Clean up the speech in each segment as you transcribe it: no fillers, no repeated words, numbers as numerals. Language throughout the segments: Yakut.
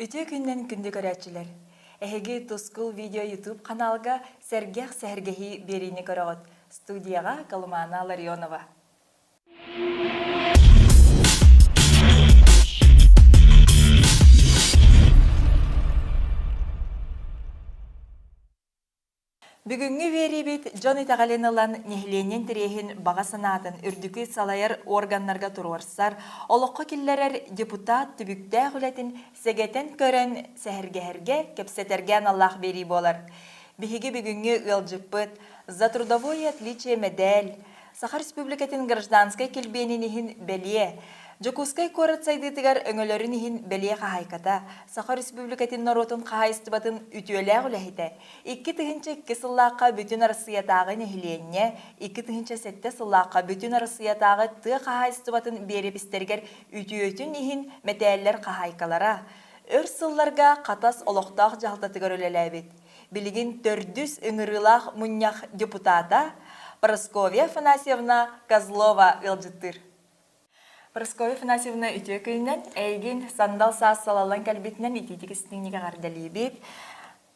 Үтүө күннэн күндү көрөөччүлэр! Эһиги Тускул видео YouTube ханаалга сэргэх сэһэргэһии биэриини көрөҕүт. Студияҕа Колымана Ларионова. Бүгүҥҥү үөриибит дьон итэҕэлин ылан, нэһилиэнньэ интэриэһин баҕа санаатын үрдүкү салайар органнарга туруорсар, олоххо киллэрэр депутат түбүктээх үлэтин сэгэтэн көрөн, сэһэргэһэргэ, кэпсэтэргэ аналлаах биэрии буолар. Биһиги бүгүҥҥү ыалдьыппыт «За трудовое отличие мэдээл», Саха Республикатын гражданскай килбиэнин иһин бэлиэ, Дьокуускай куорат сайдыытыгар өҥөлөрүн иһин бэлиэ хаһаайката, Саха Республикатын норуотун хаһаайыстыбатын үтүөлээх үлэһитэ, 2002 сыллаахха Бүтүн Арассыыйатааҕы нэһилиэнньэ, 2007 сыллаахха Бүтүн Арассыыйатааҕы тыа хаһаайыстыбатын биэрэпистэригэр үтүөтүн иһин мэтээллэр хаһаайкалара, өр сылларга Хатас олохтоох дьаһалтатыгар үлэлээбит, билигин төрдүс ыҥырыылаах мунньах депутата Прасковья Афанасьевна Козлова ыалдьыттыыр. Прасковья Афанасьевна үтүө күнүнэн, эйигин сандал саас салаллан кэлбитинэн итиитик истиҥник эҕэрдэлиибит.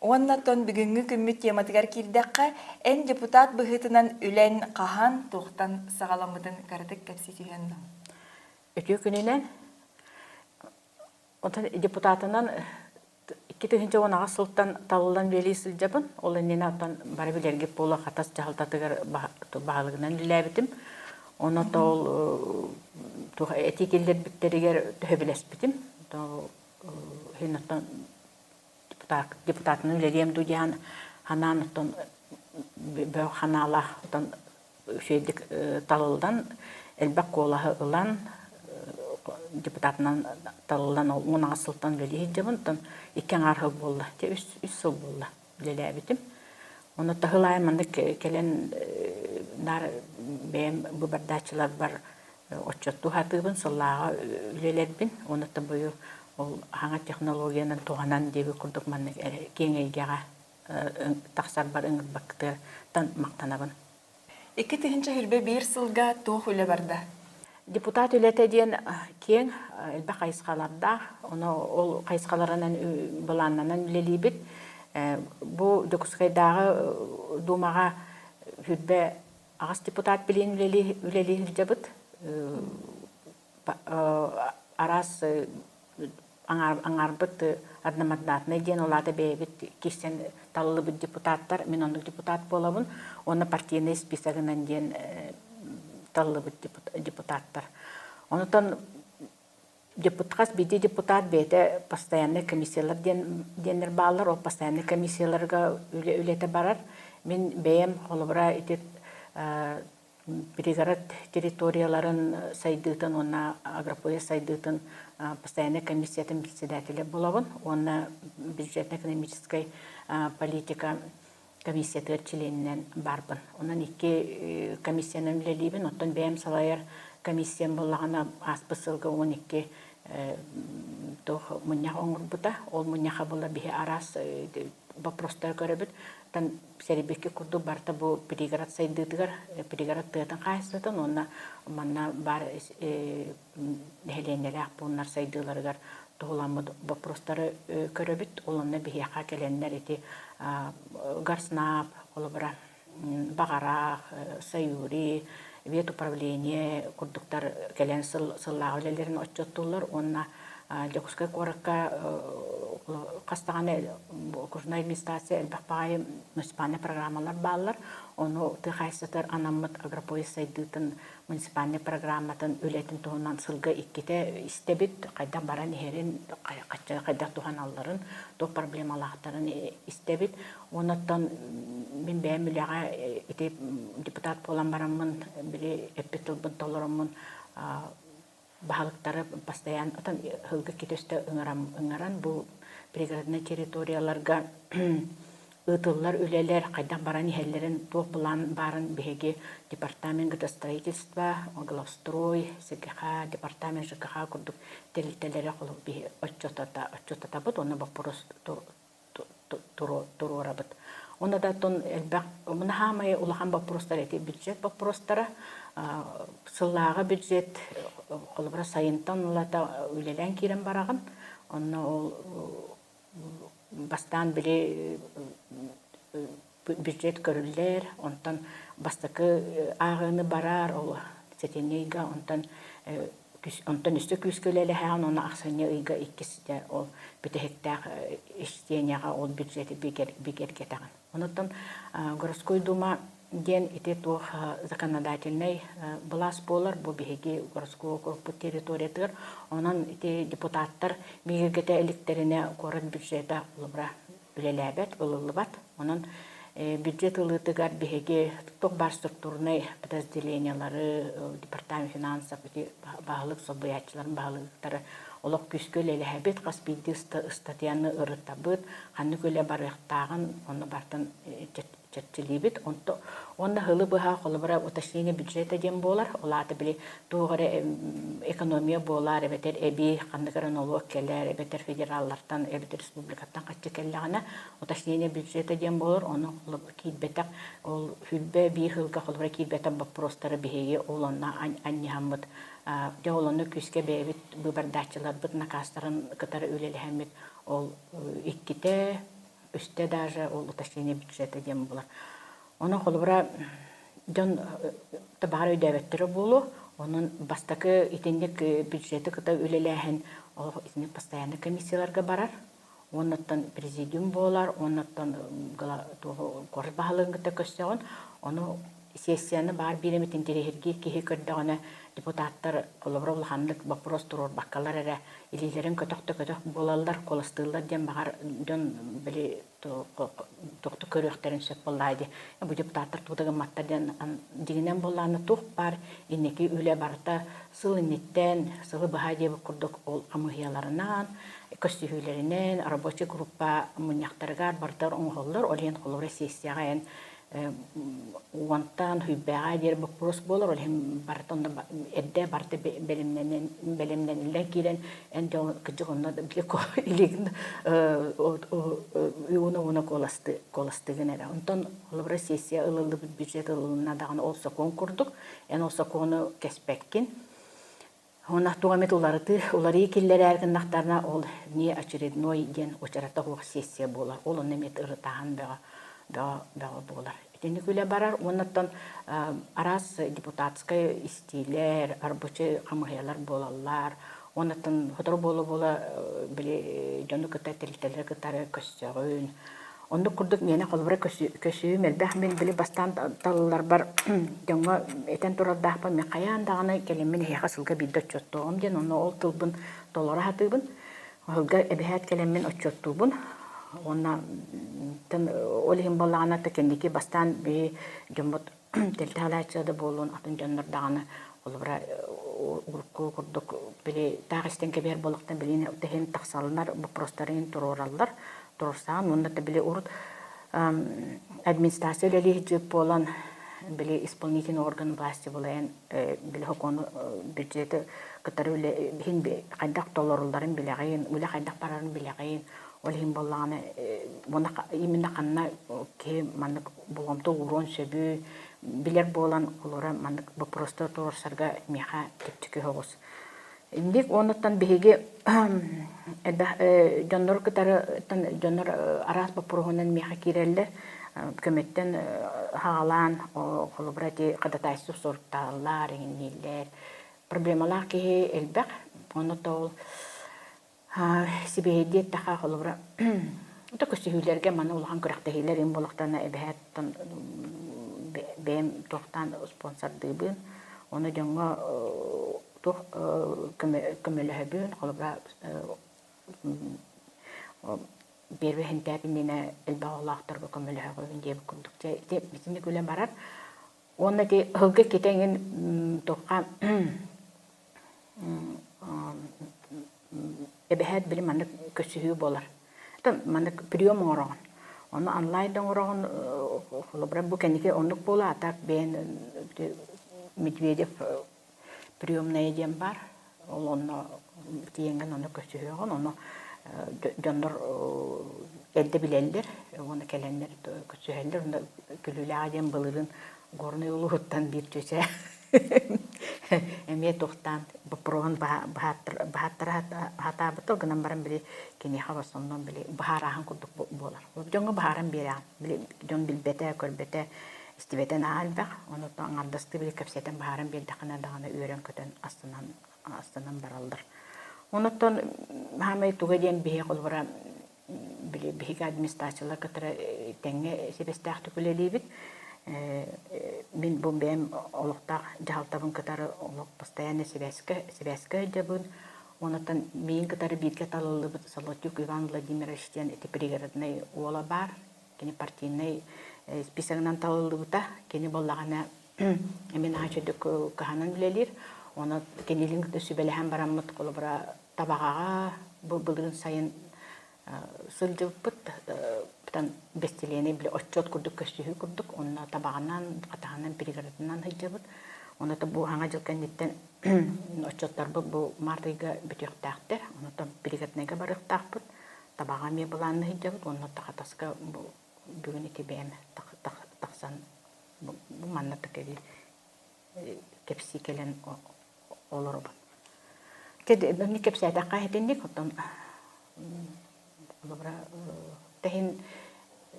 Уонна оттон бүгүҥҥү күммүт тематыгар киирдэххэ, эн депутат быһыытынан үлэн хаһан, туохтан саҕаламмытын кыратык кэпсии түһүөн дуу? Үтүө күнүнэн. Онтон депутатынан 2018 сылтан талыллан үлэлии сылдьабын. Ол иннинэ оттон бары билэргит буолуо Хатас дьаһалтатыгар баһылыгынан үлэлээбитим. Онон ол туох этии киллэрбиттэригэр төһөбүлэспитим. Иһин оттон депутатынан үлэлиэм дуу диэн ханаан оттон бөөх ханаалаах оттон үчүгэйдик талыллан, элбэх куолаһы ылан, депутатынан талыллан ол 18 сылтан үлэлии сылдьабын. Оттон икки аҥаар сыл буолла, дьэ үс сыл буолла үлэлээбитим. Ону таһыл аайы маннык кэлэн наар бэйэм быбардааччыларбар отчуоттуу сатыыбын, сыллааҕы үлэлэрбин. Уонна быйыл ол хаҥа технологиянан туһанан диэбит курдук маннык киэҥ эйгэҕэ тахсарбар ыҥырбаккытыттан махтанабын. 2021 сылга туох үлэ барда? Депутат үлэтэ диэн киэҥ, элбэх хайысхалардаах. Ону ол хайысхаларынан былааннанан үлэлиибит. Бу Дьокуускайдааҕы Дуумаҕа 28 депутат билиэн үлэлии сылдьабыт. Араас аҥаарбыт одномандатнай диэн ол аата бэйэбит киирсэн талыллыбыт депутаттар, мин оннук депутат буолабын, уонна партийнай списогынан диэн талыллыбыт депутаттар. Онутан хас биирдии депутат бэйэтэ постояннай комиссиялар диэн диэннэр бааллар, ол постояннай комиссияларга үлэ үлэтэ барар. Мин бэйэм холобура ити Пригород территорияларын сайдыытын уонна агропоезд сайдыытын постояннай комиссиятын председателэ буолабын уонна бюджетно-экономическай политика комиссиятыгар чилиэнинэн баарбын. Онон икки комиссиянан үлэлиибин. Оттон бэйэм салайар комиссиям буоллаҕына ааспыт сылга 12 туох мунньах оҥорбута. Ол мунньахха була биһи араас вопростары көрөбүт. Оттон Сэрибикки курдук барыта бу пригород сайдыытыгар, пригород тыатын хаһаайыстыбатын уонна манна баар нэһилиэнньэлээх пууннар сайдыыларыгар туһуламмыт боппуруостары көрөбүт. Ол онно биһиэхэ кэлэннэр ити Горснаб, холобура, Баҕарах, Саюри, ветуправление курдуктар кэлэн сыллааҕы үлэлэрин отчуоттууллар уонна Дьокуускай куоракка хас даҕаны окружной администрация элбэх баҕайы муниципальнай программалар бааллар. Ону тыа хаһаайыстыбатыгар анаммыт агропоезд сайдыытын муниципальнай программатын үлэтин туһунан сылга иккитэ истэбит. Хайдах баран иһэрин, хайдах туһаналларын, туох проблемалаахтарын истэбит. Онон мин бэйэм үлэҕэ ити депутат буолан бараммын, били эппит тылбын толороммун баһылыктары постоянно отон сылга иккитэ ыҥыран бу пригороднай территорияларга ыытыллар үлэлэр хайдах баран иһэллэрин туох былаан баарын биһиги департамент градостроительства, главстрой, СГХ, департамент ЖКХ курдук тэрилтэлэри биһи отчуоттатабыт уонна боппуруос туруорабыт. Онно да оттон элбэх хаамай улахан боппуруостар эти бюджет боппуруостара сыллааҕы бюджет холобура сайынтан ылата үлэлээн киирэн бараҕын. Онно ол бастаан били бюджет көрүллэр, онтон бастакы ааҕыыны барар, ол сэтинньи ыйга, онтон онтон өссө күүскэ үлэлэһэҕин уонна ахсынньы ыйга иккис ол бүтэһиктээх чтениеҕа ол бюджеты бигэргэтэҕин. Онуттан городской дума диэн ити туох законодательнай былаас буолар бу биһиги городской округпут территориятыгар. Онон ити депутаттар бигэргэтэ иликтэринэ куорат бюджета холобура үлэлээбэт, ылыллыбат. Онон бюджет ылыытыгар биһиги туох баар структурнай подразделениелары, департамент финансов, ити баһылык солбуйааччыларын баһылыктары олох күүскэ үлэлэһэбит, хас биирдии ыстатыйаны ырытабыт, ханнык үлэ барыахтааҕын онно бартан чэпчилиибит. Онто уонна сылы быһа холобура уточнение бюджета диэн буолар. Ол аата били туох эрэ экономия буолар эбэтэр эбии ханнык эрэ нолуок кэлэр эбэтэр федераллартан эбэтэр республикаттан харчы кэллэҕинэ уточнение бюджета диэн буолар. Ону киирбэтэх ол 21 сылга холобура киирбэтэх боппуруостары биһиги ол онно анньыһаммыт дьэ ол онно күүскэ бэйэбит быыбардааччыларбыт накаастарын кытары үлэлэһэммит ол иккитэ үстэ даже ол уточнение бюджета диэн буолар. Онон холобура дьон табаҕар өйдөөбөттөрө буолуо. Онон бастакы итинник бюджеты кытта үлэлээһин ол итинник постоянный комиссияларга барар. Уоннаттан президиум буолар, уоннаттан куорат баһылыгын кытта көрсөҕүн. Ону сессияны баар биир эмит интэриэһиргиир киһи көрдөҕүнэ депутаттар холобура улаханнык боппуруос туруорбаккалар эрэ илиилэрин көтөх да көтөх буолаллар, куоластыыллар диэн баҕар дьон били туохтук көрүөхтэрин сөп буоллаа дии. Бу депутаттар тугу да гымматтар диэн дьиҥинэн буоллаҕына туох баар инники үлэ барыта сыл инниттэн сылы быһа диэбит курдук ол хамыыһыйаларынан, көрсүһүүлэринэн, рабочай группа мунньахтарыгар барытыгар оҥоһуллар. Ол иһин холобура сессияҕа эн уонтан сүүрбэҕэ диэри боппуруос буолар, ол иһин барыта онно эрдэ барыта бэлэмнэнэн бэлэмнэниллэн киирэн эн дьон кырдьык онно илиигин уuna-уuna куоластыгын эрэ. Онтон холобура сессия ылыллыбыт бюджет ылылынна даҕаны ол сокуон курдук эн ол сокуону кэспэккин. Уонна туох эмит уларытыы, уларыйыы киллэрээр гыннахтарына, ол не очередной диэн уочарата суох сессия буолар. Ол онно эмиэ ырытааһын бөҕө, бөҕө, бөҕө буолар. Итинник үлэ барар. Уоннаттан араас депутатскай истиилэр, рабочай хамыыһыйалар буолаллар. Уоннаттан сотору буола-буола били дьону кытта, тэрилтэлэри кытары көрсөҕүн. Оннук курдук миэнэ холобура көсүүм элбэх. Мин били бастаан талылларбар дьоҥҥо этэн турардаахпын мин хайаан даҕаны кэлэммин эһиэхэ сылга биирдэ отчуоттуоҕум диэн онно ол тылбын толоро сатыыбын. Сылга эбэһээт кэлэммин отчуоттуубун. Уонна ол иһин буоллаҕына кэнники бастаан биһи дьоммут Тэрилтэ салайааччыта да буоллун, атын дьоннор даҕаны холобура урукку курдук били таах истэн кэбиһэр буоллахтан билигин иһин тахсаллар, боппуруостарын туруораллар, туруорсаҕын уонна да били урут администрация үлэлии сылдьыбыт буолан били исполнительный орган власти булайан били сокуону бюджеты кытары үлэ иһин хайдах толорулларын билэҕин, үлэ хайдах барарын билэҕин, ол иһин буоллаҕына уонна именно ханна киһи маннык болҕомто ууруон сөбүй билэр буолан олоро маннык боппуруостары туруорсарга миэхэ чэпчэки соҕус. Инник уонуттан биһиги элбэх дьоннору кытары дьоннор араас боппуруоһунан миэхэ киирэллэр. Көмөттөн хаалаан холобура ити ходатайство суруктааллар, иҥиннииллэр. Проблемалаах киһи элбэх. Онно ол Сибиэһэйдии эттэххэ, холобура, ото көрсүһүүлэргэ маны улахан күрэхтэһиилэр им буолуохтарына эбэһээт бэйэм туохтаан спонсордыыбын, ону дьоҥҥо туох көмөлөһөбүн, холобура, первый сентябрь иннинэ элбэх оҕолоохторго көмөлөһөбүн диэбит курдук. Дьэ, ити итинник үлэ барар. Уонна ити ыһылга иккитэ эҥин туохха эбэһээт били маннык көрсүһүү буолар. Маннык прием оҥороҕун. Ону онлайн да оҥороҕун, холобура бу кэнники оннук буолуо, а так бэйэн Медведев приемная диэн баар. Ол онно тиийэҥҥин онно көрсүһүөҕүн, ону дьоннор эрдэ билэллэр уонна кэлэннэр көрсүһэллэр. Онно күлүүлээҕэ диэн былырыын Горнай улууһуттан биир чүчээ эмиэ туохтаан боппуруоһун быһааттара сатаабыта гынан баран били киниэхэ в основном били быһаарааһын курдук буолар. Дьоҥҥо быһааран биэрэҕин. Били дьон билбэтэ, көрбөтө, истибэтэ наһаа элбэх. Ону аҥардастыы били кэпсэтэн быһааран биэрдэххинэ даҕаны үөрэн-көтөн астынан астынан бараллар. Онуттан хаамай туга диэн биһи холобура били биһиги администрациялар кытары тэҥҥэ сибэстээхтик үлэлиибит. Мин бу бэйэм олохтоох дьаһалтабын кытары олох постоянно сибээскэ сибээскэ сылдьабын. Онуттан миин кытары бииргэ талыллыбыт Солотюк Иван Владимирович диэн ити пригороднай уола баар. Кини партийнай списогынан талыллыбыта. Кини буоллаҕына эмиэ наһаа үчүгдүк кыһанан үлэлиир. Оны кинилин кытта сүбэлэһэн бараммыт холобура Табаҕаҕа бу былырыын сайын сылдьыбыппыт. Бэстилиэнэй били отчуот курдук көстүһүү курдук. Онно табаҕынан, хатаһынан, пригородынан сылдьабыт. Онно бу хаҥа дьыл кэнниттэн отчуоттарбыт бу март ыйга бүтүөхтээхтэр. Онно пригороднайга барыахтаахпыт. Табаҕа эмиэ былаанна сылдьабыт. Уонна Хатаска бүгүн ити бэйэм тахсан бу манна такэби кэпсии кэлэн олоробун. Ити кэпсээтэххэ итинник оттон холобура тэһин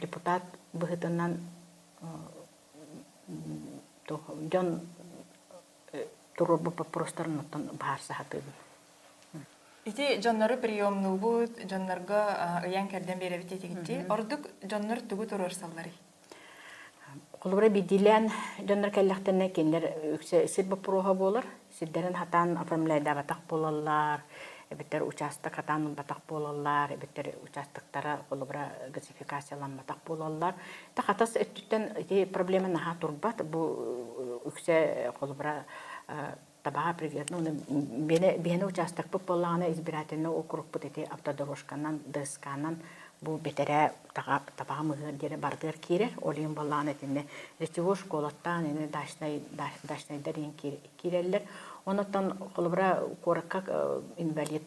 депутат быһыытынан дьон туруорбут боппуруостарын оттон быһаарса сатыыбын. Ити дьоннору приемнуубут, дьоннорго ыйан-кэрдэн биэрэбит диэтигитти. Ордук дьоннор тугу туруорсалларый? Холобура, биирдиилээн дьоннор кэллэхтэринэ кинилэр үксэ сир боппуруоһа буолар. Сирдэрин хатаан оформляйдаабатах буолаллар, эбэтэр учаастак хатаан ылбатах буолаллар, эбэтэр учаастактара холобура газификацияламматах буолаллар. Та хатас өттүттэн ити проблема наһаа турбат. Бу үксэ холобура табаҕа пригородно биһиэнэ учаастакпыт буоллаҕына избирательный округпут ити автодорожканан ДСК-нан бу бэтэрээ табаҕа мыһыар диэри барытыгар киирэр ол иһин буоллаҕына итиннэ речевой школаттаан ини дачнай дачнайдар иһин киирэллэр онуттан холобура куоракка инвалид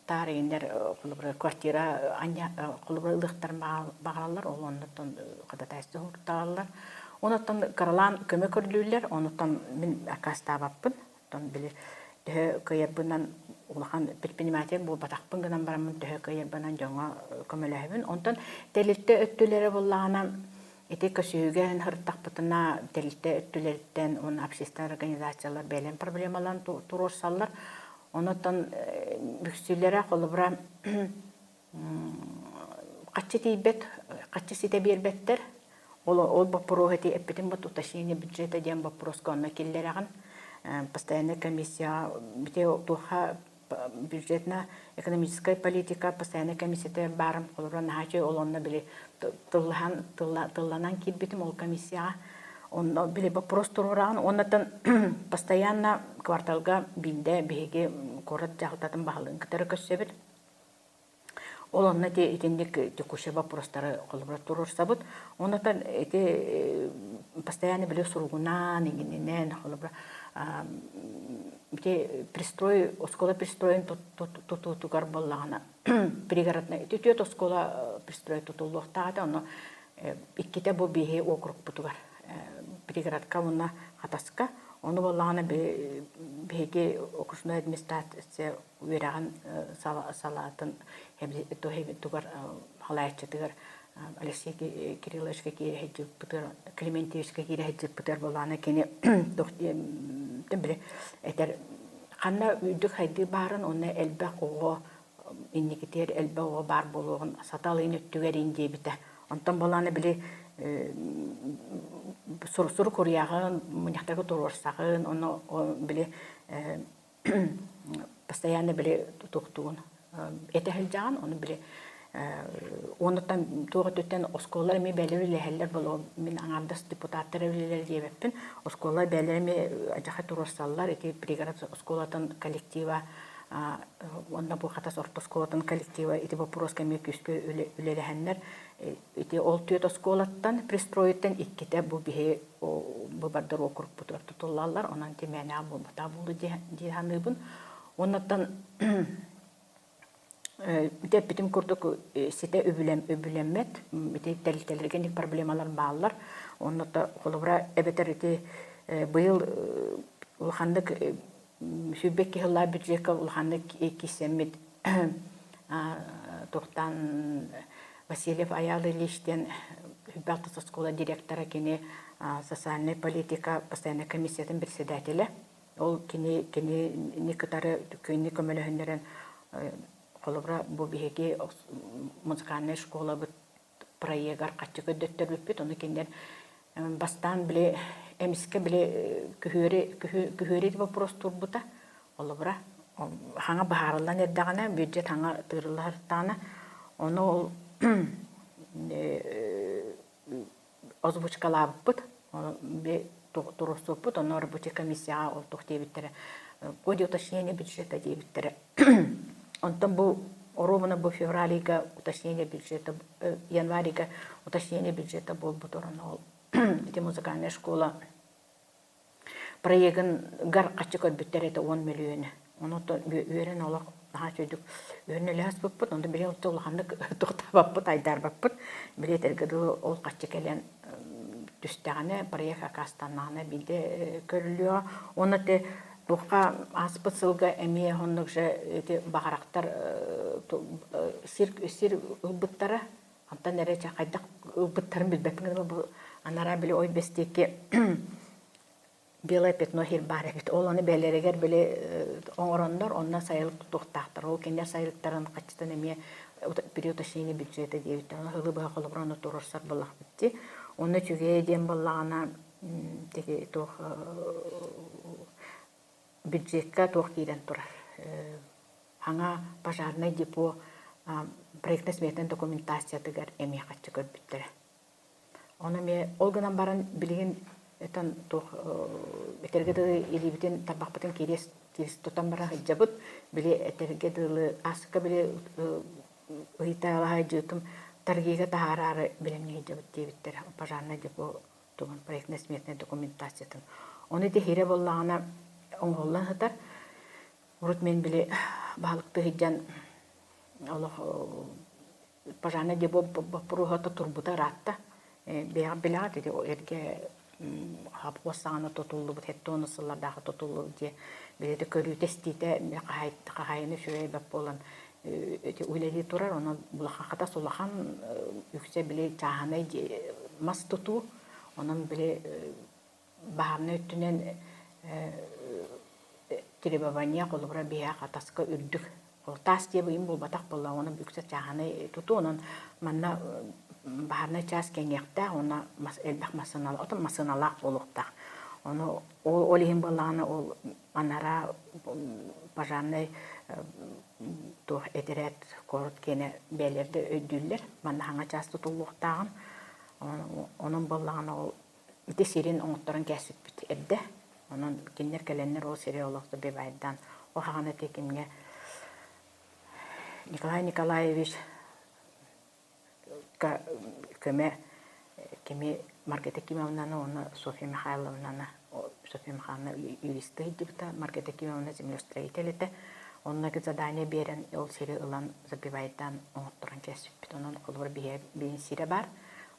таар иһиннэр холобура квартира холобура ылыахтарын баҕараллар ол оннуттан ходатайство ууртараллар онуттан кыралаан көмө көрдүүллэр онуттан мин аккаастаабаппын оттон били төһө кыайарбынан улахан предприниматель буолбатахпын гынан бараммын төһө кыайарбынан дьоҥҥо көмөлөһөбүн онтон тэрилтэ өттүлэрэ буоллаҕына ити көсүһүүгэ сырыттахпытына тэрилтэ өттүлэриттэн уонна общественнай организациялар бэйэлэрин проблемаларын туруорсаллар Онон үксүлэрэ холобура хаччы тиийбэт, хаччы ситэ биэрбэттэр. Ол, ол боппуруоһу ити эппитим вот уточнение бюджета диэн боппуруоска онно киллэрэҕин. Постоянная комиссияҕа ити туохха бюджетно-экономическая политика постоянная комиссията баарым холобура наһаа үчүгэй ол онно били тыллаһан тылланан киирбитим ол комиссияҕа Онно били вопрос туруораҕын уоннаттан постоянно кварталга биирдэ биһиги куорат дьаһалтатын баһылыгын кытары көрсөбүт. Ол онно ити итинник текущий вопростары холобура туруорсабыт. Оннотон ити постоянно били суругунаан, иҥининэн холобура ити пристрой, оскуола пристройун тутуутугар буоллаҕына пригороднай ити түөрт оскуола пристрой тутуллуохтаах этэ. Онно Иккитэ бу биһи округпутугар Пригородка уонна Хатаска. Ону буоллаҕына биһиги окружной администрация үөрэҕин салаатын тугар халааччытыгар Алексей Кирилловичка киирэ сылдьыбыппытыгар Климентьевичка киирэ сылдьыбыппытыгар буоллаҕына кини туох диэн этэр ханна үрдүк сайдыы баарын уонна элбэх оҕо инникитигэр элбэх оҕо баар буолуоҕун сатал иһин өттүгэр иин диэбитэ. Онтон буолаана били сурук уруйаҕын, мунньахтарга туруорсаҕын, ону били постоянно били туохтугун этэ сылдьаҕын, ону били уонуттан туох өттүттэн оскуолалар эмиэ бэйэлэрэ үлэлэһэллэр буолуо мин аҥаардас депутаттар үлэлэр диэбэппин оскуолалар бэйэлэрэ эмиэ адьаха туруорсаллар ити пригород оскуолатын коллектива уонна бу Хатас орто оскуолатын коллектива ити боппуруоска эмиэ күүскэ үлэлэһэннэр ити ол түөрт оскуолаттан пристройтан иккитэ бу биһи быбардар уокурукпутугар тутуллаллар онон тимээнэҕэ буолбатах буолуо дии саныыбын уоннаттан ити эппитим курдук ситэ үбүлэммэт ити тэрилтэлэргэ ник проблемалар бааллар онно холобура эбэтэр ити быйыл улаханнык. 22 сыллаах бюджекка улаханнык киирсэммит туохтаан Васильев Айаал Ильич диэн Хүббэ оскуола директора кини социальная политика постоянной комиссиятын председателэ. Ол кини кинини кытары кинини көмөлөһүннэрэн холобура бу биһиги музыкальнай школабыт проегар хаччы көрдөттөрбүппүт. Ону кинилэр бастаан били эмискэ били күһүөрү күһүөрү вопрос турбута. Холобура хаҥа быһаарыллан эрдэҕинэ бюджет хаҥа тыырыллаһартаҕына ону ол озвучкалаабыппыт туруорсубуппут ону рабочай комиссияҕа ол туох диэбиттэрэ в ходе уточнения бюджета диэбиттэрэ онтон бу оруобуна бу февраль ыйга уточнение бюджета январь ыйга уточнение бюджета буолбут орон ол ити музыкальная школа проегын гар хаччы көрбүттэр этэ 10 мөлүйүөнү. Ону үөрэн олох наһаа үчүгдүк үөрэн өлө аспыппыт. Онто били олто улаханнык туохтаабаппыт, айдаарбаппыт. Били этэргэ дылы ол хаччы кэлэн түстэҕинэ, проект акаастаннаҕына биирдэ көрүллүөҕэ. Уонна те туохха ааспыт сылга эмиэ оннук же ити баҕарахтар сир сир ылбыттара. Онтон эрэ хайдах ылбыттарын билбэппин гына бу анараа били ой бэстиэкки белое пятно сир баар эбит. Ол ону бэлэригэр били оҥороннор, онно сайылык тутуохтаахтар. Ол кинилэр сайылыктарын хаччытын эмиэ период уточнения бюджета диэбиттэр. Ону сылы быһа холобура ону туруорсар буоллахпыт дии. Онно үчүгэйэ диэн буоллаҕына тиги туох бюджекка туох киирэн турар. Хаҥа пожарнай депо проектно-сметнай документациятыгар эмиэ хаччы көрбүттэрэ. Ону эмиэ ол гынан баран билигин этэн туох этэргэ дылы илиибитин тарбахпытын кириэс кириэс тутан баран сылдьабыт. Били этэргэ дылы ааска били ыйыталаһа дьыытым торгига таһаараары билэмҥэ сылдьабыт диэбиттэрэ пожарнай депо тугун проектно-сметнай документациятын. Ону ити хирэ буоллаҕына оҥоһуллан сытар. Урут мин били баһылыктыы сылдьан олох пожарнай депо боппуруоһа турбута ыраатта. Бэйэҕит билэҕит ити эргэ хапкуос саҕана тутуллубут 70 сыллардаахы тутуллубут дьиэ билэтэ көрүүтэ-истиитэ хаһаайына үчүгэй бэрт буолан ити үлэлии турар. Онон улахан хатас улахан үксэ били чааһынай дьиэ мас тутуу. Онон били баһаарынай өттүнэн требование холобура биһиэхэ хатаска үрдүк таас диэ быйым буолбатах буолла онон үксэ чааһынай тутуу онон манна баһаарынай чаас кэҥиэхтээх уонна элбэх массыыналаах отон массыыналаах буолуохтаах ону ол ол иһин буоллаҕына ол анараа пожарнай туох этэрээт куорат киэнэ бэйэлэрэ да өйдүүллэр манна хаҥа чаас тутуллуохтааҕын онон буоллаҕына ол ити сирин оҥотторон кээспиппит эрдэ. Онон кинилэр кэлэннэр ол сири олох да бибайдаан ол хаҕана ити кимҥэ Николай Николаевич көмө кими Маргарита Кимовнаны уонна Софья Михайловнаны Софья Михайловна юристы сылдьыбыта, Маргарита Кимовна землеустроитель этэ. Онно задание биэрэн ол сири ылан забивайдаан оҥотторон кээспиппит. Онон холобур биһиэ биин сирэ баар.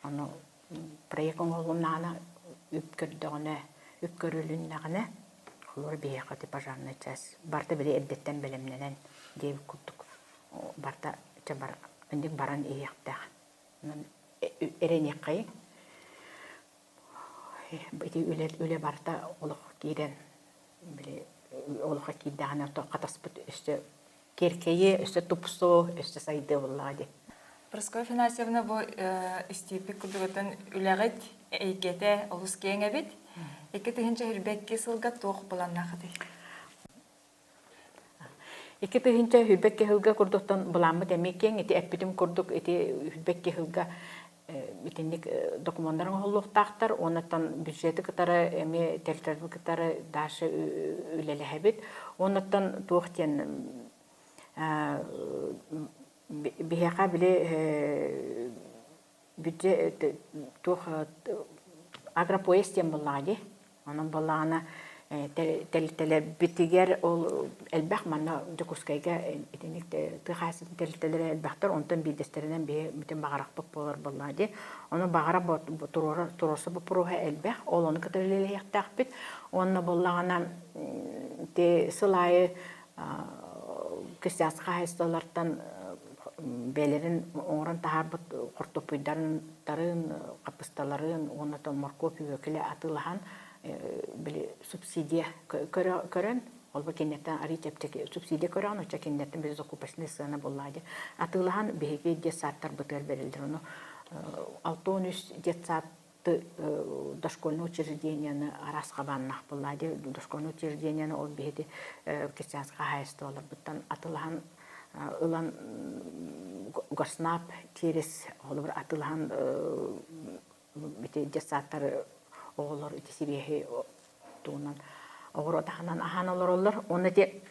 Ону проект оҥоһулуннаҕына үп көрдөҕүнэ, үп көрүлүннэҕинэ, холобура биһиэхэ ити пожарнай часть барыта били эрдэттэн бэлэмнэнэн диэбит курдук барыта чэ бар инник баран иһиэхтээх. Онон эрэниэххэйиҥ. Ити үлэ үлэ барыта олох киирэн били олоххо киирдэҕинэ хатаспыт өссө киэркэйиэ, өссө тупсуо, өссө сайдыа буоллаҕа дии. Прасковья Афанасьевна бу истииппит курдугуттан үлэҕит эйгэтэ олус киэҥ эбит. 2022 сылга туох былааннаахытый? 2022 сылга курдуктан былааммыт эмиэ киэҥ. Ити эппитим курдук ити 22 сылга итинник докумуоннар оҥоһуллуохтаахтар. Уоннаттан бюджеты кытары эмиэ тэрилтэлэри кытары дальше үлэлэһэбит. Уоннаттан туох диэн биһиэхэ били бюджет туох агропоезд диэн буоллаҕа дии. Онон буоллаҕына Тэрилтэлэрбитигэр ол элбэх манна Дьокуускайга итинник тыа хаһаайыстыбатын тэрилтэлэрэ элбэхтэр, онтон биирдэстэринэн биһи бүтүн баҕарахпыт буолар буоллаҕа дии. Ону баҕара туруорар туруорса боппуруоһа элбэх, ол ону кытары үлэлэһиэхтээхпит. Уонна буоллаҕына ити сыл аайы крестьянскай хаһаайыстыбалартан бэйэлэрин оҥорон таһаарбыт хортуоппуйдарын, хаппысталарын уонна моркуоп үөкүлэ атыылаһан били субсидия көрөн ол кинилэртэн арыый чэпчэки субсидия көрөҕүн оччо кинилэртэн били закупочная сыана буоллаа дии атыылаһан биһиги детсадтарбытыгар бэриллэр ону 63 детсад дошкольное учреждениены араас хабааннаах буоллаа дии дошкольное учреждениены ол биһиги крестьянскай хаһаайыстыбаларбыттан атылаһан ылан госнап через холобур атылаһан ити детсадтар оҕолор ити сибиэһи тугунан оҕуруот аһынан аһаан олороллор. Уонна ити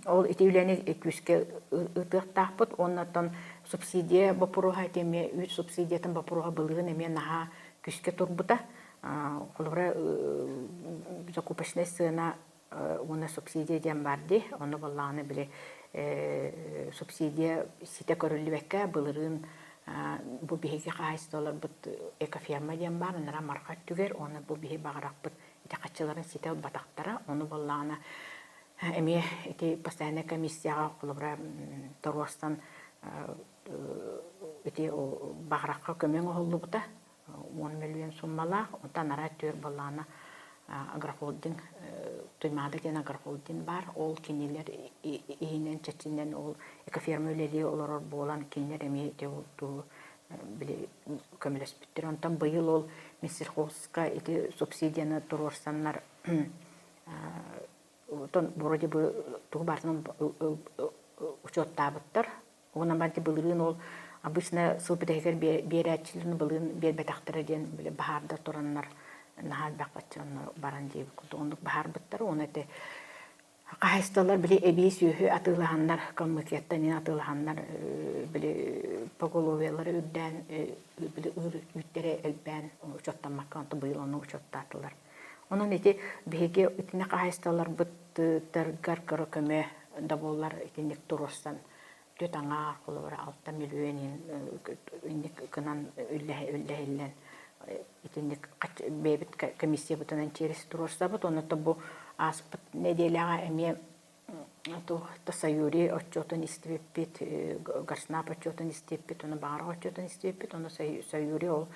ол ити үлэни күүскэ ыытыахтаахпыт. Уонна оттон субсидия боппуруоһа ити эмиэ үүт субсидиятын боппуруоһа былырыын эмиэ наһаа күүскэ турбута. Холобура, закупочнай сыана уонна субсидия диэн баар дии. Ону буоллаҕына били субсидия ситэ көрүллүбэккэ былырыын бу биһиги хаһаайыстыбаларбыт экоферма диэн баар, анараа Марха өттүгэр уонна бу биһи баҕарахпыт ити хаччыларын ситэ ылбатахтара. Ону буоллаҕына эмиэ ити постояннай комиссияҕа холобура туруорсан ити баҕарахха көмө оҥоһуллубута. 10 мөлүйүөн суммалаах, онтон анараа өттүгэр буоллаҕына агрохолдинг Туймаада диэн агрохолдинг баар, ол кинилэр иһинэн чэчинэн ол экоферма үлэлии олорор буолан кинилэр эмиэ ити били көмөлөспүттэр. Онтон быйыл ол Минсельхозка ити субсидияны туруорсаннар оттон вроде бы тугу барытын учуоттаабыттар. Уонна барыта былырыын ол обычно сыл бүтэһигэр биэрээччилэрин былырыын биэрбэтэхтэрэ диэн били баһаардар тураннар наһаа элбэх бачча онно баран диэбит курдук оннук баһаарбыттар. Уонна ити хаһаайыстыбалар били эбии сүөһү атыылаһаннар Калмыкияттан иһин атыылаһаннар били поголовьелара үрдээн били үүттэрэ элбээн учуоттаммакка онтон быйыл ону учуоттаатылар. Онон ити биһиги итини хаһаайыстыбаларбытыгар кыра көмө да буоллар итинник туруорсан түөрт аҥаар холобура 6 миллион инник гынан үллэһиллэн итинник бэйэбит комиссиябытынан через туруорсабыт. Онно бу ааспыт нэдиэлэҕэ эмиэ Саюри отчуотун истибиппит, Горснаб отчуотун истибиппит, ону Баҕарах отчуотун истибиппит, ону Саюри ол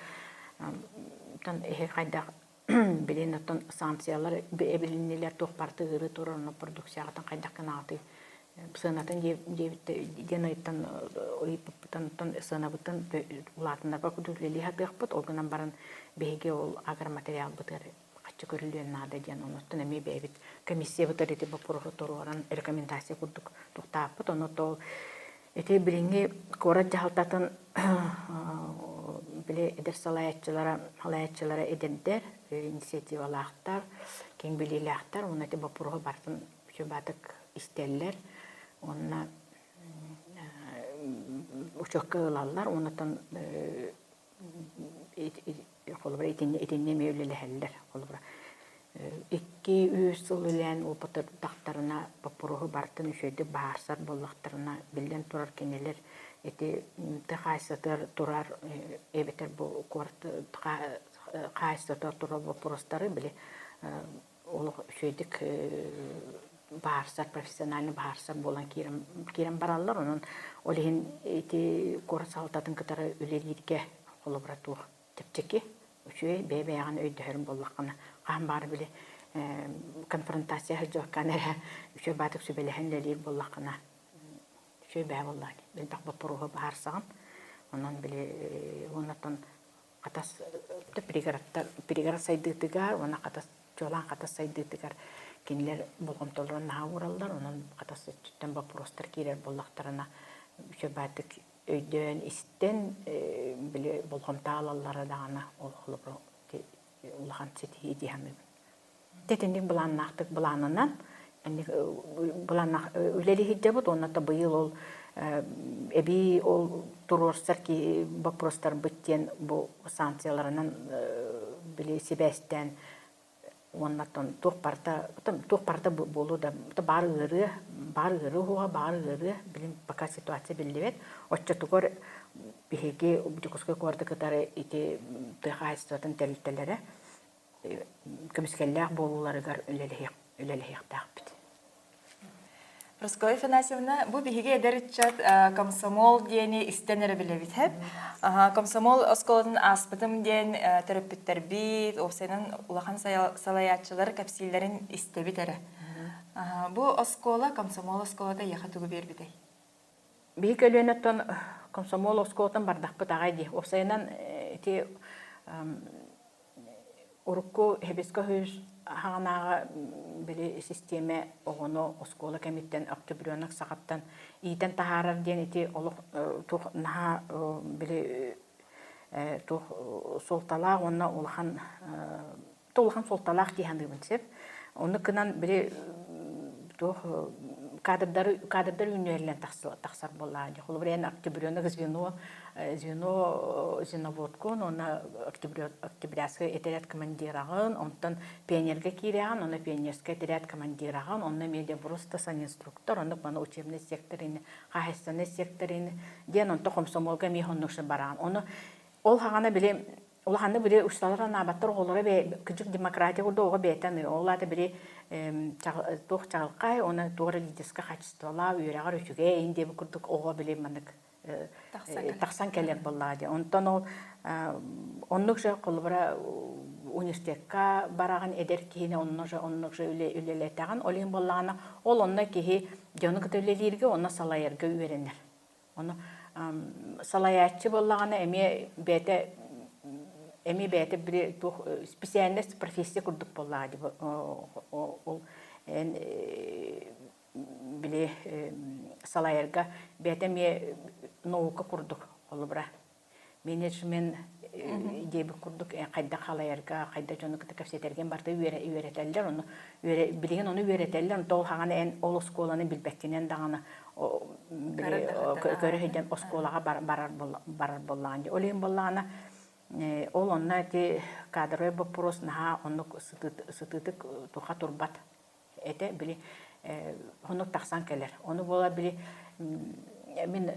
эһи хайдах билин оттон санкциялар эбилиннилэр туох барыта ыарыы турар онно продукцияҕытын хайдах гынаҕытый сыанатын диэн ыйыттан ыйыппыппытын оттон сыанабытын улаатыннарба курдук үлэлии сатыахпыт ол гынан баран биһиги ол агроматериалбытыгар хаччы көрүллүөн наада диэн онуттан эмиэ бэйэбит комиссиябытыгар ити боппуруоһу туруоран рекомендация курдук туохтаахпыт ону ол ити билиҥҥи куорат дьаһалтатын били эдэр салайааччылара салайааччылара эдэрдэр инициативалаахтар киэҥ билиилээхтэр уонна ити боппуруоһу барытын үчүгэй истэллэр уонна учуокка ылаллар уонна холобура итиннэ итиннэ эмиэ үлэлэһэллэр холобура 2-3 сыл үлээн уопутурдахтарына боппуруоһу барытын үчүгэйдик быһаарсар буоллахтарына биллэн турар кинилэр ити тыа хаһаайыстыбатыгар турар эбэтэр бу куорат хаһаайыстыбатыгар турар боппуруостары били олох үчүгэйдик быһаарсар профессионально быһаарсар буолан киирэн киирэн бараллар онон ол иһин ити куорат салалтатын кытары үлэлииргэ холобура туох чэпчэки үчүгэй бэйэ-бэйэҕин өйдөһөрүн буоллаххына хаһан баҕар били конфронтация сылдьыбаккаан эрэ үчүгэй баатык сүбэлэһэн үлэлиир буоллаххына үчүгэй бэйэ буоллаҕа дии элбэх боппуруоһу быһаарсаҕын онон били уоннаттан Хатас пригородтар пригород сайдыытыгар уонна Хатас чуолаан Хатас сайдыытыгар кинилэр болҕомтолорун наһаа уураллар онон Хатас өттүттэн боппуруостар киирэр буоллахтарына үчүгэйдик өйдөөн истэн били болҕомто аалаллара даҕаны ол холобура улахан ситиһии дии саныыбын. Итинник былааннаахтык былаанынан былааннаах үлэлии сылдьабыт уонна быйыл ол эбии ол туруорсар боппуруостарбыт диэн бу санкцияларынан били сибээстээн Уонна оттон туох барыта туох барыта буолуо да баар ыарыа, баар ыарыы уһуоҕа, баар ыарыа билин пока ситуация биллибэт. Оччотугар биһиги Дьокуускай куораты кытары ити тыа хаһаайыстыбатын тэрилтэлэрэ көмүскэллээх буолууларыгар үлэлэһиэхтээхпит. Прасковья Афанасьевна, бу биһиги эдэр ыччат комсомол диэни истэн эрэ билэбит һэп. Комсомол оскуолатын ааспытым диэн төрөппүттэрбит, уопсайынан улахан салайааччылар кэпсииллэрин истэбит эрэ. Бу оскуола, комсомол оскуолата эйиэхэ тугу биэрбитэй? Биһи көлүөнэттэн комсомол оскуолатын бардахпыт аҕай дии. Уопсайынан ити Урукку Хэбискэ үһүс хаҕанааҕы били систиэмэ оҕону оскуола кэмиттэн октябренок саҕаттан иитэн таһаарар диэн ити олох туох наһаа били туох суолталаах уонна улахан улахан суолталаах дии саныыбын сөп. Оннук гынан били туох кадрдары кадрдар үүннэриллэн тахсар буоллаҕа дии. Холобур эн октябренок звено звено звеноводкун уонна октябрятскай этэрээт командираҕын, онтон пионерга киирэҕин, онно пионерскай этэрээт командираҕын, онно эмиэ просто санинструктор, оннук маны учебный сектор ини, хаһаайыстыбаннай сектор ини диэн онто комсомолга эмиэ оннук бараҕын. Ону ол хаҕана били улаханнык били учууталлар анаабаттар оҕолоро кырдьык демократия курдук оҕо бэйэтэ аныыр. Ол аата били туох чаҕылхай уонна туох эрэ лидерскэй качестволаах үөрэҕэр үчүгэй ин диэбит курдук оҕо били маннык тахсан кэлэр буоллаҕа дии. Онтон ол оннук же холобура университекка бараҕын эдэр киһини онно же оннук же үлэлэтэҕин. Ол иһин буоллаҕына ол онно киһи дьону кытта үлэлииргэ уонна салайарга үөрэнэр. Ону салайааччы буоллаҕына эмиэ бэйэтэ эмиэ бэйэтэ били туох специальность профессия курдук буоллаҕа дии ол эн били салайарга бэйэтэ эмиэ наука курдук холобура менеджмент диэбит курдук хайдах халайарга хайдах дьону кытта кэпсэтэргэ барыта үөрэтэллэр ону билигин ону үөрэтэллэр онто ол хаҕана эн ол оскуоланы билбэккинэн даҕаны көрө сылдьан оскуолаҕа барар барар буоллаҕын ол иһин буоллаҕына ол онно ити кадровый боппуруос наһаа оннук сытыытык туха турбат этэ били оннук тахсан кэлэр. Ону буола били мин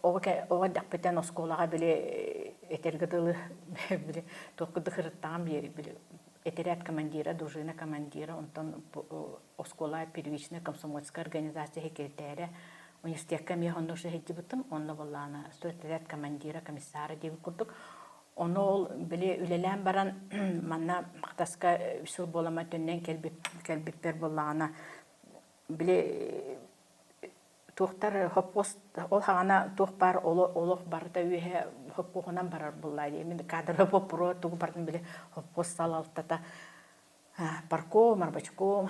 оҕо оҕо эрдэхпиттэн оскуолаҕа били этэргэ дылы били туох курдук ырыттаҕым били этэрээт командира, дружина командира, онтон оскуола первичная комсомольская организация секретаря университекка эмиэ онно сылдьыбытым. Онно буоллаҕына этэрээт командира, комиссара диэбит курдук Ону ол били үлэлээн баран манна Хатаска үс сыл буолама төннөн кэлбиппэр буоллаҕына били туохтар хоппуос ол хаҕана туох баар олох барыта үөһэ хоппуоһунан барар буоллаа дии мин кадровый боппуруо тугу барытын били хоппуос салалтата парком, арбачком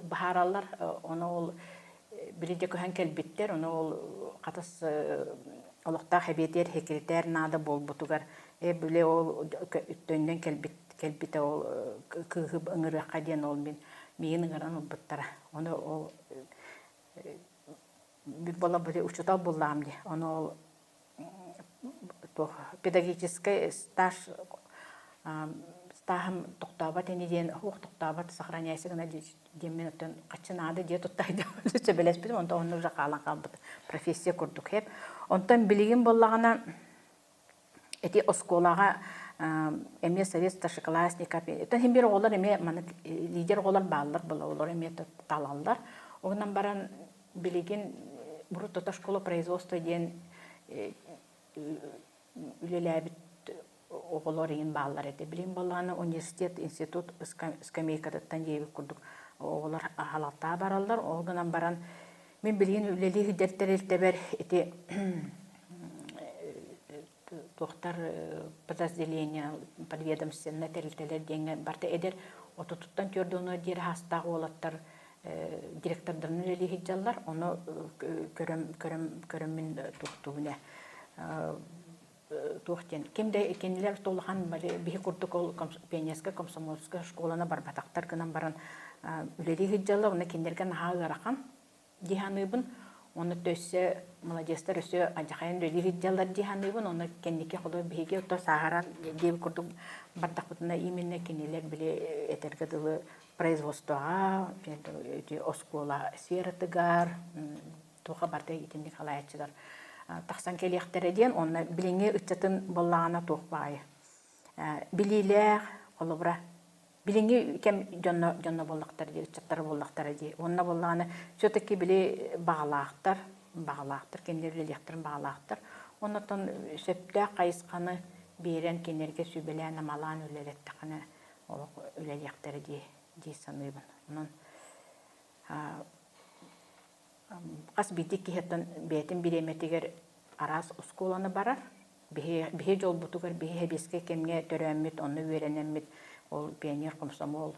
баһаараллар. Ону ол били көһөн кэлбиттэр, ону ол хатас олохтоох эбиэтигэр секретарь наада буолбутугар э били ол төннөн кэлбит кэлбитэ ол кыыһы ыҥырыахха диэн ол мин миигин ыҥыран ылбыттара. Ону ол буола били учуутал буллаҕым дии. Ону ол туох педагогическай стаж стааһым тохтообот ини диэн уох тохтообот сохраняйся гына диэммин оттон хаччы наада диэ туттайда сөбүлэспитим онтон онно уже хаалан хаалбыт профессия курдук хэп онтон билигин буоллаҕына ити оскуолаҕа эмиэ совет старшеклассников оттон син биир оҕолор эмиэ маннык лидер оҕолор бааллар була олор эмиэ талаллар онон баран Билигин урут тото школа производства диэн үлэлээбит оҕолор иһин бааллар этэ. Билигин буоллаҕына университет, институт скамейкатыттан диэбит курдук оҕолор аһалалтаа бараллар. Ол гынан баран мин билигин үлэлии сылдьар тэрилтэбэр ити туохтар подразделение подведомственнай тэрилтэлэр диэҥҥэ барыта эдэр отутуттан түөрт диэри саастаах уолаттар директордарынан үлэлии сылдьаллар. Ону көрөм көрөм көрөммүн туохтуубун ээ туох диэн ким да кинилэр улахан биһи курдук ол пионерскай комсомольскай школаны барбатахтар гынан баран үлэлии сылдьаллар. Онно кинилэргэ наһаа ыарахан дии саныыбын. Уонна өссө Маладьыастар өссө алдьархайын үлэлии сылдьаллар дии саныыбын. Онно кэнники холобур биһиги ото сааһыран диэбит курдук бардахпытына именно кинилэр били этэргэ дылы производствоҕа, оскуола сфератыгар, туохха барда итинник халаайаччылар тахсан кэлиэхтэрэ диэн уонна билиҥҥи ыччатын буоллаҕына туох баҕайы билиилээх холобура билиҥҥи кэм дьонно дьонно буоллахтара дии ыччаттара буоллахтара дии уонна буоллаҕына все-таки били баҕалаахтар баҕалаахтар кинилэр үлэлиэхтэрин баҕалаахтар оннотон сөптөөх хайысханы биэрэн кинилэргэ сүбэлээн амалаан үлэлэттэххинэ олох үлэлиэхтэрэ дии дии саныыбын онон Хас биирдии киһиттэн бэйэтин бириэмэтигэр араас оскуоланы барар. Биһи, биһи дьолбутугар биһи сэбиэскэй кэмҥэ төрөөммүт, онно үөрэнэммит, ол пионер, комсомол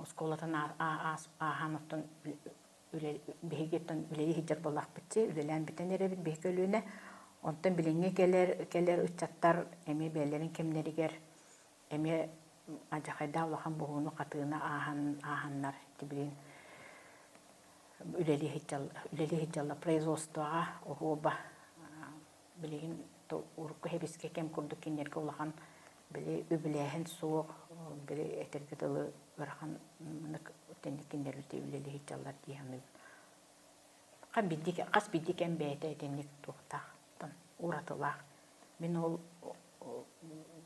оскуолатын ааһан оттон үлэ, биһигиттэн үлэлии сылдьар буоллахпыт үлэлээн бүтэн эрэбит биһи көлүөнэ. Онтон билиҥҥи кэлэр, кэлэр ыччаттар эмиэ бэйэлэрин кэмнэригэр эмиэ алдьархайдаах улахан буһууну-хатыыны ааһан, ааһаннар ити билигин үлэлии сылдьаллар производствоҕа оһуоба билигин урукку сэбиэскэй кэм курдук кинилэргэ улахан били үбүлээһин суох били этэргэ дылы ыараханнык кинилэр үлэлии сылдьаллар дии саныыбын хас биирдии кэм бэйэтэ итинник туохтаах уратылаах Мин ол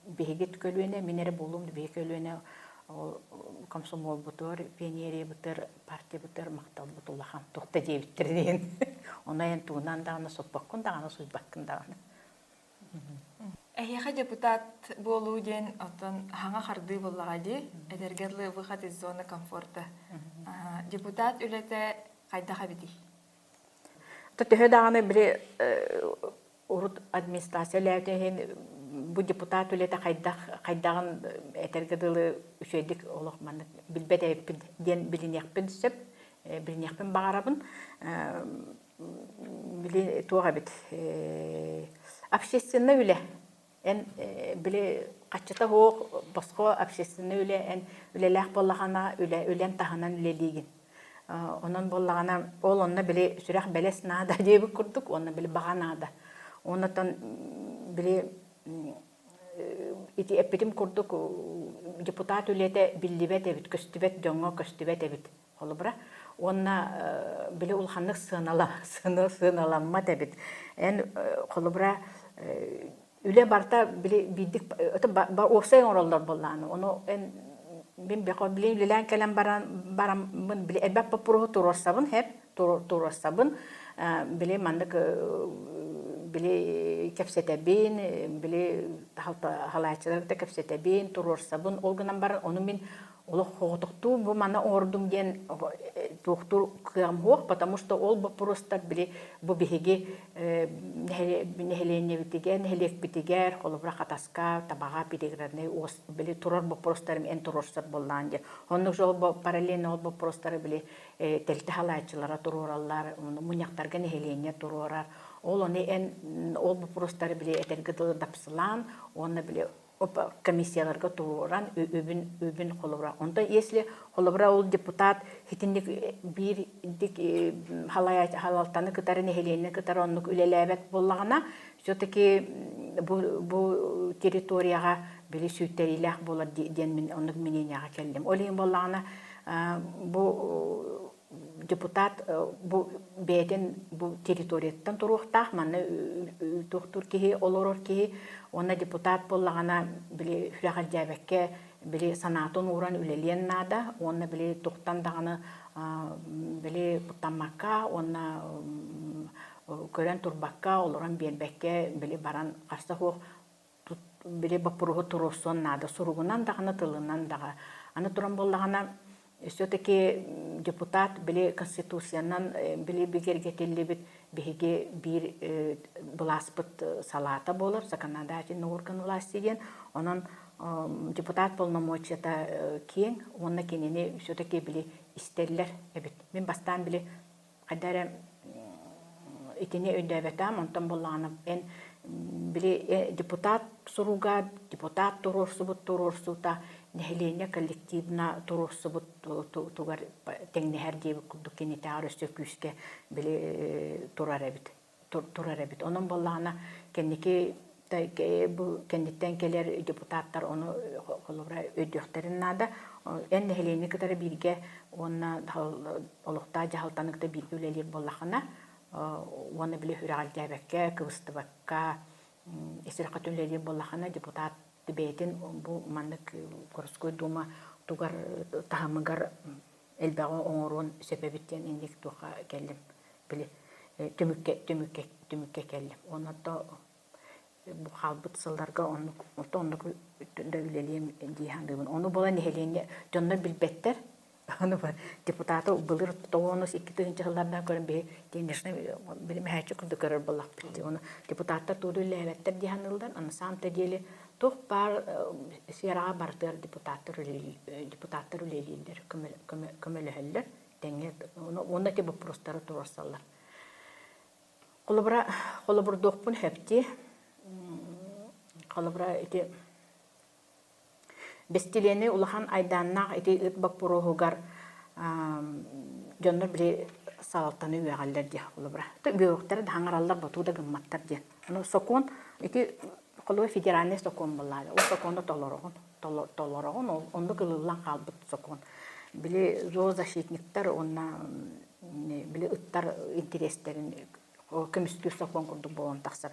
биһиги көлүөнэ, мин эрэ буолуом да биһиги көлүөнэ ол комсомолбутугар, пионериябытыгар, партиябытыгар махталбыт улахан туох да диэбиттэрин иһин. Ону эн тугунан даҕаны соппоккун даҕаны, суйбаккын даҕаны. Эһиэхэ депутат буолуу диэн оттон хаҥа хардыы буоллаҕа дии. Эдэргэ дылы выход из зоны комфорта. Депутат үлэтэ хайдах эбитий? Төһө даҕаны били урут администрация үлээтин иһин бу депутат үлэтэ хайдах хайдаҕын этэргэ дылы үчүгэйдик олох маннык билбэт эбиппин диэн билиниэхпин сөп билиниэхпин баҕарабын били туох эбит общественнай үлэ эн били хаччыта суох босхо общественнай үлэ эн үлэлээх буоллаҕына үлэ үлэн таһынан үлэлиигин Онон буоллаҕына, ол онно били сүрэх бэлэс наада диэбит курдук, уонна били баҕа наада. Оннотон били ити эппитим курдук депутат үлэтэ биллибэт эбит, көстүбэт дьоҥҥо көстүбэт эбит холобура. Уонна били улаханнык сыанала, сыаналаммат эбит. Эн холобура үлэ барыта били биирдик уопсай оҥороллор буоллаҕына ону эн мин били үлэлээн кэлэн баран бараммын били элбэх боппуруоһу туруорсабын хэп туруорсабын били маннык били кэпсэтэбин били халааччылары кытта кэпсэтэбин туруорсабын ол гынан баран ону мин олох соҕотохтуу бу маны оҥордум диэн туохтуур кыаҕым суох, потому что ол боппуруостар били бу биһиги нэһилиэнньэбитигэр, нэһилиэкпитигэр, холобура Хатаска, Табаҕа, Переградный били турар боппуруостарым эн туруорсар буоллаҕын диэн. Оннук же ол параллельно ол боппуруостары били тэрилтэ халааччылара туруораллар, мунньахтарга нэһилиэнньэ туруорар. Ол ону эн ол боппуруостары били этэргэ дылы дапсылаан уонна били комиссияларга туруоран үбүн үбүн холобура онтон если холобура ол депутат итинник биирдик халалтаны кытары нэһилиэнньэ кытары оннук үлэлээбэт буоллаҕына все-таки бу бу территорияҕа били сүүйтэриилээх буолар диэн мин оннук мнениеҕа кэллим ол иһин буоллаҕына бу депутат бу бэйэтин бу территорияттан туруохтаах, манна туохтуур киһи, олорор киһи уонна депутат буоллаҕына били сүрэҕэлдьээбэккэ били санаатын ууран үлэлиэн наада уонна били тухтан даҕаны били куттаммакка уонна көрөн турбакка олорон биэрбэккэ били баран харса суох били боппуруоһу туруорсуон наада суругунан даҕаны тылынан даҕа аны туран буоллаҕына все-таки депутат били конституциянан били бигэргэтиллибит биһиги биир былааспыт салаата буолар законодательный орган власти диэн онон депутат полномочията киэҥ уонна кинини все-таки били истэллэр эбит мин бастаан били хайда эрэ итини өйдөөбөтөм онтон буоллаҕына эн били депутат суруга депутат туруорсубут туруорсуута нэһилиэнньэ коллективно туруорсубут тугар тэҥнэһэр диэбит курдук кинитээҕэр өссө күүскэ били турар эбит. турар эбит. Онон буоллаҕына кэнники бу кэнниттэн кэлэр депутаттар ону холобура өйдүөхтэрин наада. Эн нэһилиэнньэ кытары бииргэ уонна олохтоох дьаһалтаны кытта бииргэ үлэлиир буоллаххына уонна били үрэҕэлдьээбэккэ, кыбыстыбакка исирэххэ үлэлиир буоллаххына депутат бэйэтин бу маннык городской дума тугар таһымыгар элбэҕи оҥоруон сөп эбит диэн инник туохха кэллим били түмүккэ түмүккэ түмүккэ кэллим онно бу хаалбыт сылларга оннук оннук да үлэлиэм дии саныыбын ону була нэһилиэнньэ дьоннор билбэттэр ону депутаты былыр тоҕуонус икки тыһыынча сыллардаах көрөн биһи конечно били мэһээччи курдук көрөр буоллахпыт дии ону депутаттар тугу үлэлээбэттэр дии саныыллар на самом-то деле туох баар сфераҕа барытыгар депутаттар депутаттар үлэлииллэр көмөлөһөллөр тэҥҥэ уонна ити боппуруостары туруорсаллар холобура холобурдуохпун сөп дии холобура ити Бэстилиэнэй улахан айдааннаах ити ыт боппуруоһугар дьоннор били салалтаны үөҕэллэр диэх холобура. Үөҕүктэрэ да хаҥараллар, ботуу да гымматтар диэн. Ону сокуон ити холобура федеральнай сокуон буоллаҕа. Ол сокуону толороҕун, толороҕун, ол оннук ылыллан хаалбыт сокуон. Били зоозащитниктар уонна били ыттар интириэстэрин көмүскүүр сокуон курдук буолан тахсар.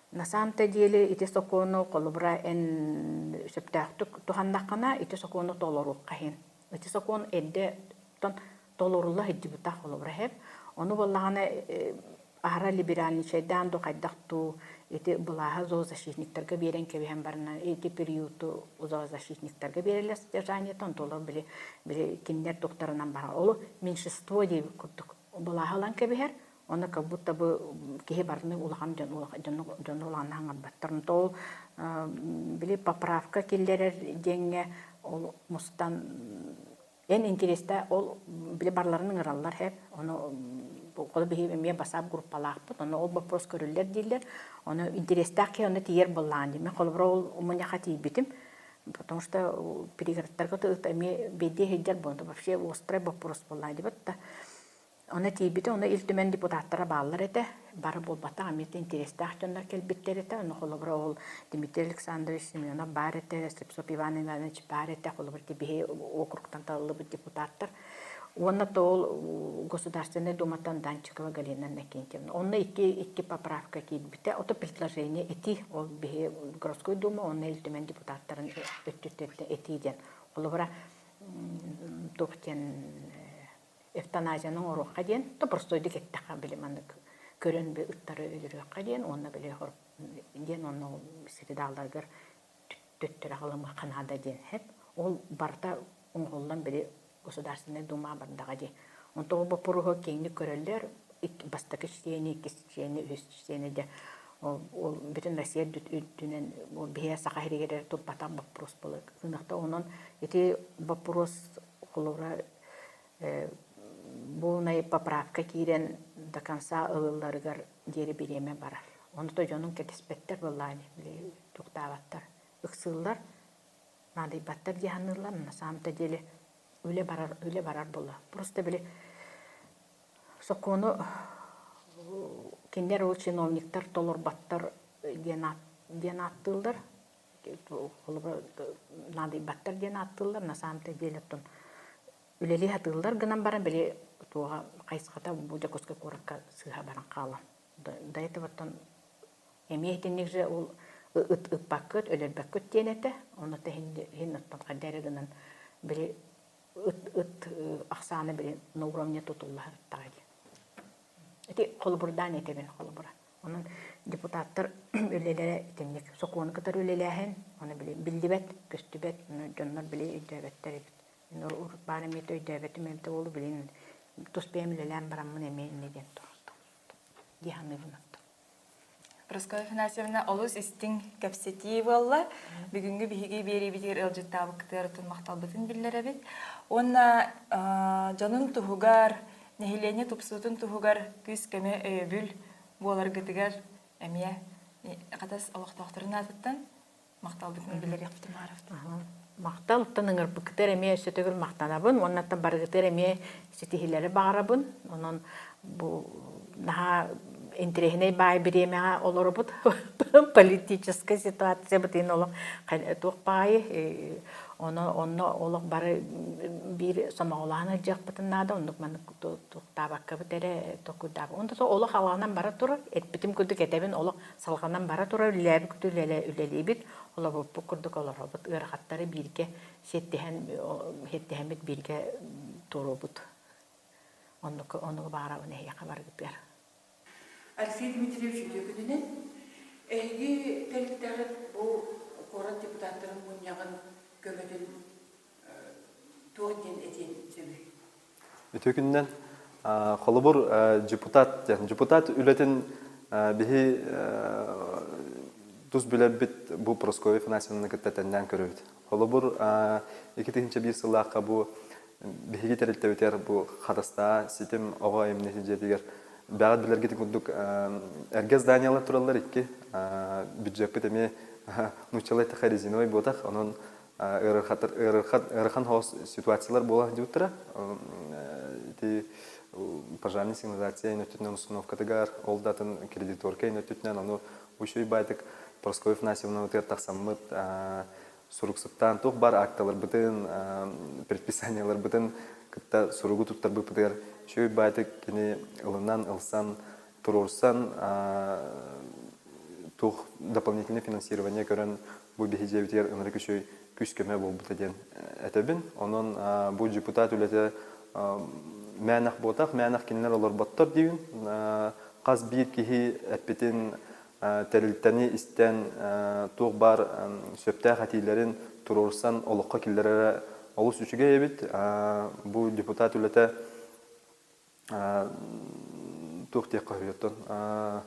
На самом-то деле ити сокуону холобура эн сөптөөхтүк туһаннаххына ити сокуону толоруохха иһин. Ити сокуон эрдэ толорулла сылдьыбыта холобура иһэр. Ону буоллаҕына аһара либеральничайдаан дуу хайдах дуу ити былааһы зоозащитниктарга биэрэн кэбиһэн баран ити приюту зоозащитниктарга биэрэллэр содержаниета онтулар били били кинилэр туохтарынан барар. Ол меньшинство диэбит курдук былааһы ылан кэбиһэр Онно как будто бы киһи барыны улахан дьон дьону улаханна хаҥарбаттар. Онто ол били поправка киллэрэр диэҥҥэ ол мустан эн интириэстэ ол били барыларын ыҥыраллар һэп. Ону ол биһи эмиэ басаап группалаахпыт. Ону ол вопрос көрүллэр дииллэр. Ону интириэстээх киһи онно тиийэр буоллаҕын дии. Мин холобура ол мунньахха тиийбитим. Потому что пригородтарга эмиэ бэйдиэ сылдьар буолла. Вообще острый вопрос буоллаҕа дии да. Онно тиийбитэ, онно Ил Түмэн депутаттара бааллар этэ. Бары буолбатах, эмиэ интэриэстээх дьоннор кэлбиттэр этэ. Онно холобура ол Дмитрий Александрович Семенов баар этэ, Слепцов Иван Иванович баар этэ, холобура биһи округтан талыллыбыт депутаттар. Уонна то ол Государственнай Думаттан Данчикова Галина Иннокентьевна. Онно икки, икки поправка киирбитэ. Ото предложение этии, ол биһи Городской Дума уонна Ил Түмэн депутаттарын өттүттэн этии диэн. Холобура, туох диэн эвтаназияны оҥоруохха диэн, то простойдук эттэххэ били маннык көрөн би ыттары өлөрүөххэ диэн уонна били диэн онно средааларыгар төттөрү аҕалымыахха наада диэн хэп. Ол барыта оҥоһуллан били Государственнай Дума бардаҕа дии. Онто ол боппуруоһу киэҥник көрөллөр, бастакы чтение, иккис чтение, үһүс чтение дьэ ол, ол бүтүн Россия үрдүнэн ол биһиэ Саха сиригэр эрэ турбатах боппуруос буолар. Ынахта онон ити боппуруос холобура Буолунай поправка киирэн до конца ылылларыгар диэри бириэмэ барар. Ону то дьонуҥ кэтэспэттэр буоллаҕа били туохтаабаттар, ыксыыллар, наадыйбаттар дии саныыллар. На самом-то деле үлэ барар, үлэ барар буолла. Просто били сокуону кинилэр ол чиновниктар толорбаттар диэн диэн ааттыыллар. Холобура наадыйбаттар диэн ааттыыллар. На самом-то деле оттон үлэлии сатыыллар гынан баран били туоҕа хайысхата бу Дьокуускай куоракка сыыһа баран хаалан. До этого оттон эмиэ итинник же ол ыт ыппаккыт, өлөрбөккүт диэн этэ. Ону иһин оттон хайда эрэ гынан били ыт ыт ахсаана били на уровне тутулла сырыттаҕа дии. Ити холобурдаан этэбин холобура. Онон депутаттар үлэлэрэ итинник сокуону кытары үлэлээһин, ону били биллибэт, көстүбэт, дьоннор били өйдөөбөттөр эбит. Мин урут баар эмиэ өйдөөбөтүм эбитэ буолуо, билин тус бэйэм үлэлээн бараммын эмиэ инньэ диэн дии саныыбын оттон. Прасковья Афанасьевна олус истиҥ кэпсэтии буолла. Бүгүҥҥү биһиги биэриибитигэр ыалдьыттаабыккытыгар махталбытын биллэрэбит. Уонна дьонун туһугар, нэһилиэнньэ тупсуутун туһугар күүс-көмө өйөбүл буоларгытыгар эмиэ Хатас олохтоохторун аатыттан махталбытын биллэриэхпитин баҕарабыт. Махтал, оттон ыҥырбыккытыгар эмиэ өссө төгүл махтанабын уонна барыгытыгар эмиэ ситиһиилэри баҕарабын. Онон бу наһаа интэриэһинэй баай бириэмэҕэ олоробут. Политическай ситуация бытыын олох туох баайы ону онно олох бары биир сомоҕолоон сылдьыахпытын наада оннук маннык туохтаабаккабыт эрэ толкуйдаабыт. Онто олох алҕанан бара турар эппитим курдук этэбин олох салҕанан бара турар үлэлээбит курдук үлэлиибит олорбуппут курдук олоробут ыарахаттары бииргэ сиэттиһэн сиэттиһэммит бииргэ туруобут оннук оннугу баҕарабын эһиэхэ барыгытыгар. Алексей Дмитриевич үтүө күнүнэн. Эһиги тэрилтэҕит бу куорат депутаттарын мунньаҕын көмөтүн туох диэн этиэн сөбүй? Үтүө күнүнэн. Холобур, депутат диэн. Депутат үлэтин биһи тус билэрбит бу Прасковья Афанасьевнаны кытта тэннээн көрөбүт. Холобур, 2001 сыллаахха бу биһиги тэрилтэбитигэр бу Хатастаа ситим оҕо айымньытын дьиэтигэр бэҕэт билэргитин курдук эргэ зданиялар тураллар икки бюджеппыт эмиэ нууччалыы эттэххэ резиновый буотах онон ыарахан соҕус ситуациялар буола сылдьыбыттара ити пожарный сигнализация өттүнэн установкатыгар ол да атын кредиторка өттүнэн ону үчүгэй баайтык Прасковья Афанасьевнабытыгар тахсаммыт суруксуттаан туох баар акталарбытын, предписаниеларбытын кытта суругу туттарбыппытыгар үчүгэй баайтык кини ылынан, ылсан, туруорсан туох дополнительное финансирование көрөн бу биһи дьиэбитигэр ынырык үчүгэй күүс-көмө буолбута диэн этэбин. Онон бу депутат үлэтэ мээнэх буотах, мээнэх кинилэр олорботтор диибин. Хас биир киһи эппитин тэрилтэни истэн туох баар сөптөөх этиилэрин туруорсан олоххо киллэрэрэ олус үчүгэй эбит. Бу депутат үлэтэ туох диэххэ сөбүй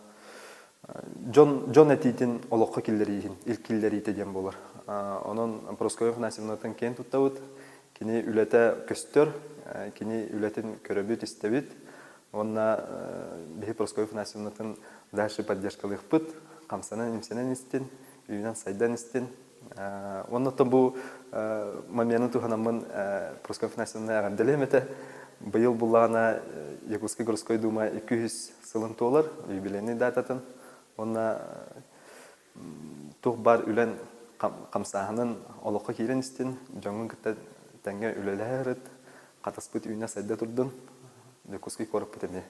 дьон дьон этиитин олоххо киллэрииһин, ил киллэриитэ диэн буолар. Онон Прасковья Афанасьевнаттан киэн туттабыт. Кини үлэтэ көстөр, кини үлэтин көрөбүт, истэбит. Уонна биһи Прасковья Афанасьевнатын дальше поддержкалыахпыт, хамсанан-имсэнэн истин, үүнэн-сайдан истин. Уонна оттон бу момены туһанаммын Прасковья Афанасьевна эҕэрдэлиэм этэ. Быйыл буллаҕына Якутскай городской дума 200 сылын туолар, юбилейный дататын. Уонна туох баар үлэн хамсааһынын олоххо киирэн истин, дьоҥҥун кытта тэҥҥэ үлэлэһэ сырыт, хатаспыт үүнэ-сайда турдун, Дьокуускай куораппыт эмиэ.